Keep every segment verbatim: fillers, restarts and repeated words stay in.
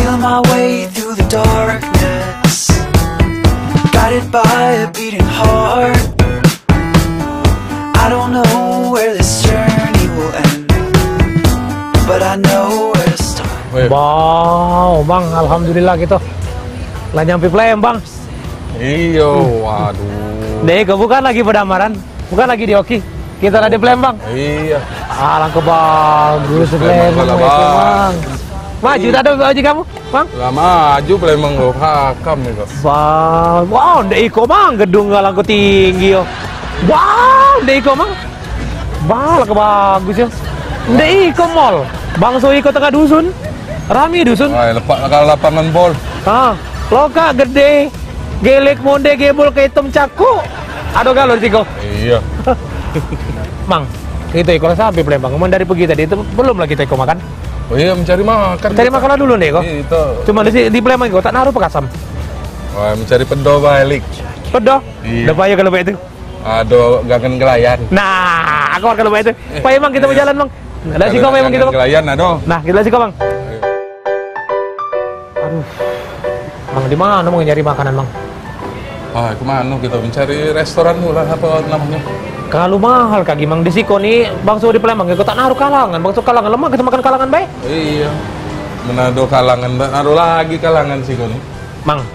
My way through the darkness, guided by a beating heart. I don't know where this journey will end, but I know where to start. Weh. Bang, bang, alhamdulillah kito lah nyampe Palembang. Iyo, waduh. Dek, kau bukan lagi Padamaran, bukan lagi di Oki. Kito lah di Palembang. Iyo. Alangkah bagus Palembang, Palembang, Bang. Maju, tak ado uji kamu, Bang? Lah maju Palembang lo, hakam itu. Bang, wow, ndek iko, Bang, gedung alangkah tinggi yo. Bang, ndek iko, Bang. Bang, alangkah bagus yo. Ndek iko mall. Bangso iko tengah dusun. Rami dusun. Ai, lepak lah lapangan bol. Ha, lokak gede. Gelek monde gebol ke item cakuk. Ado galo di siko. Iyo. Mang, kito iko lah sampe Palembang. Cuman dari pagi tadi tu belum lagi kito iko makan. Oh iyo, mencari makan. Cari makan lah dulu nih kok. Iyo. Cuman di, si- di Palembang iko tak naruh pekasam. Wah, mencari pedo balik. Pedo? Iyo. Dah payah kalo baik tu. Ado gangan gelayan. Nah, aku kalo baik tu. Eh, payah, Mang, kito bejalan, Mang. Dah siko, payah, Mang, kito, Mang. Gelayan ado. Nah, kito siko, Mang. Aduh. Mang, di mano, Mang, nyari makanan, Mang? Ah, ke mano kito mencari restoran murah apo namonyo? Kalo mahal kagi, Mang, di siko ni, bangso di Palembang, kito tak naruh kalangan, bangso kalangan lemak, kito makan kalangan bae. Iyo. Menado kalangan, tak naruh lagi kalangan siko ni. Mang.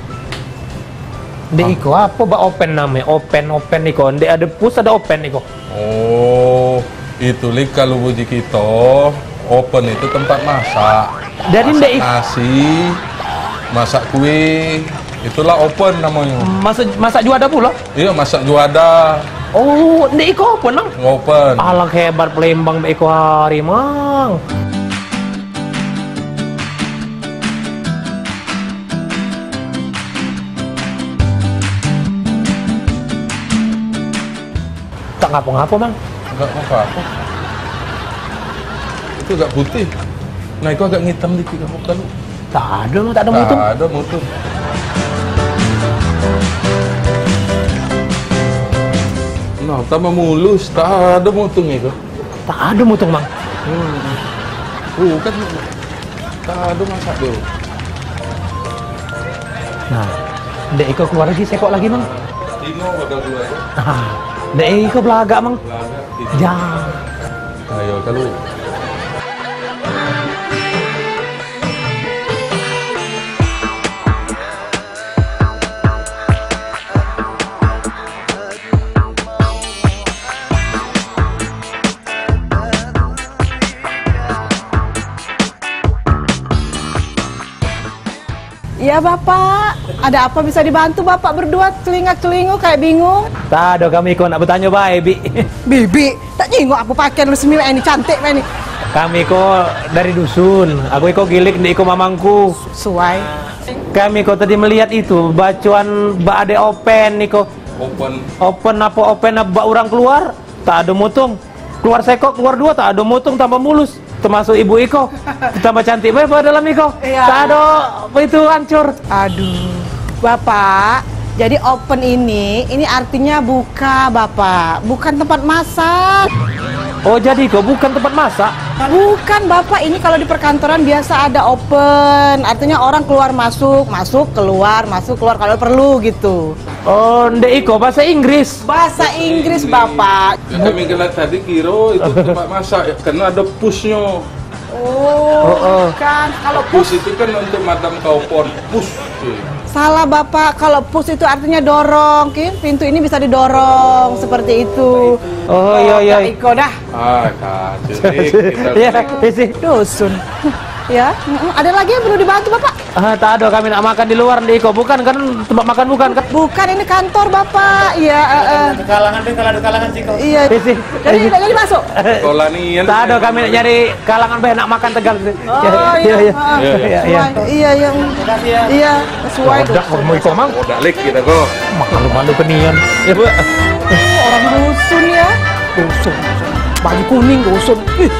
Ndek iko apo bak open name? Open, open iko. Ndek ado pus, ado open iko. Oh, itu, Lik, kalu buji kito, open itu tempat masak. Jadi masak ndek ik- nasi, masak kue, itulah open namonyo. Masak, masak juada pulo? Iyo, masak juada. Oh, ndek iko open, Mang? Open. Alang hebat Palembang ndek iko hari, Mang. Tak ngapo-ngapo, Mang. Enggak ngapo-ngapo. Itu agak putih. Nah, itu agak ngitam dikit kamu kalu. Tak ado, Mang, tak ado mutung. Tak ado mutung. Nah, tambah mulus, tak ado mutung itu. Tak ado mutung, Mang. Hmm. Bukan. Tak ado masak tu. Nah, ndek iko keluar lagi sekok lagi, Mang. Tino bakal keluar. Ah, ndek iko belagak, Mang. Belagak, tino. Jang. Ayo, kalu. Iya, Bapak. Ada apa bisa dibantu Bapak berdua celingak-celinguk kayak bingung? Tak ado, kami iko nak betanyo bae, Bik. Bibik, tak nyingok apo pakaian lu semiwak ini, cantik bae ni. Kami iko dari dusun. Aku iko Gilik, ndek iko mamangku. Suai. Kami iko tadi melihat itu, bacoan bak ade open iko. Open. Open apo open bak urang keluar? Tak ado mutung. Keluar sekok, keluar duo, tak ado mutung, tambah mulus. Termasuk ibu iko. Tambah cantik bae pada dalam iko. Iya. Tak ado itu hancur. Aduh. Bapak, jadi open ini, ini artinya buka, Bapak. Bukan tempat masak. Oh, jadi iko bukan tempat masak? Bukan, Bapak. Ini kalau di perkantoran biasa ada open. Artinya orang keluar masuk, masuk keluar, masuk keluar kalau perlu gitu. Oh, ndek iko bahasa Inggris. Bahasa Inggris, Bapak. Ya, kami kena tadi kiro itu tempat masak, ya, karena ada pusnya. Oh, oh, oh. Bukan. Kalau pus, pus itu kan untuk madam kompor. Pus. Salah, Bapak. Kalau pus itu artinya dorong, Ki. Pintu ini bisa didorong seperti itu. Oh, iya, iya. Iko dah. Ah, kacau. Iya, isi. Dusun. Ya, mm-mm. Ada lagi yang perlu dibantu, Bapak? Ah, tak ado, kami nak makan di luar, ndek iko. Bukan kan tempat makan, bukan kan? Bukan, ini kantor Bapak. Iya, heeh. Kalangan deh, kalau ada kalangan sih kok. Iya. Isi. Jadi, isi. Jadi masuk. Sekolah ni, ya. Tak ado, kami nak nyari kalangan bae nak makan Tegal. Oh, iya, iya, iya. Iya, iya. Iya, iya. Iya, iya. Makasih ya. Iya, sesuai. Dak mau iko, Mang. Udah lik kita kok. Malu-malu kenian. Ya, Bu. Oh, orang dusun ya. Dusun. Baju kuning dusun. Ih.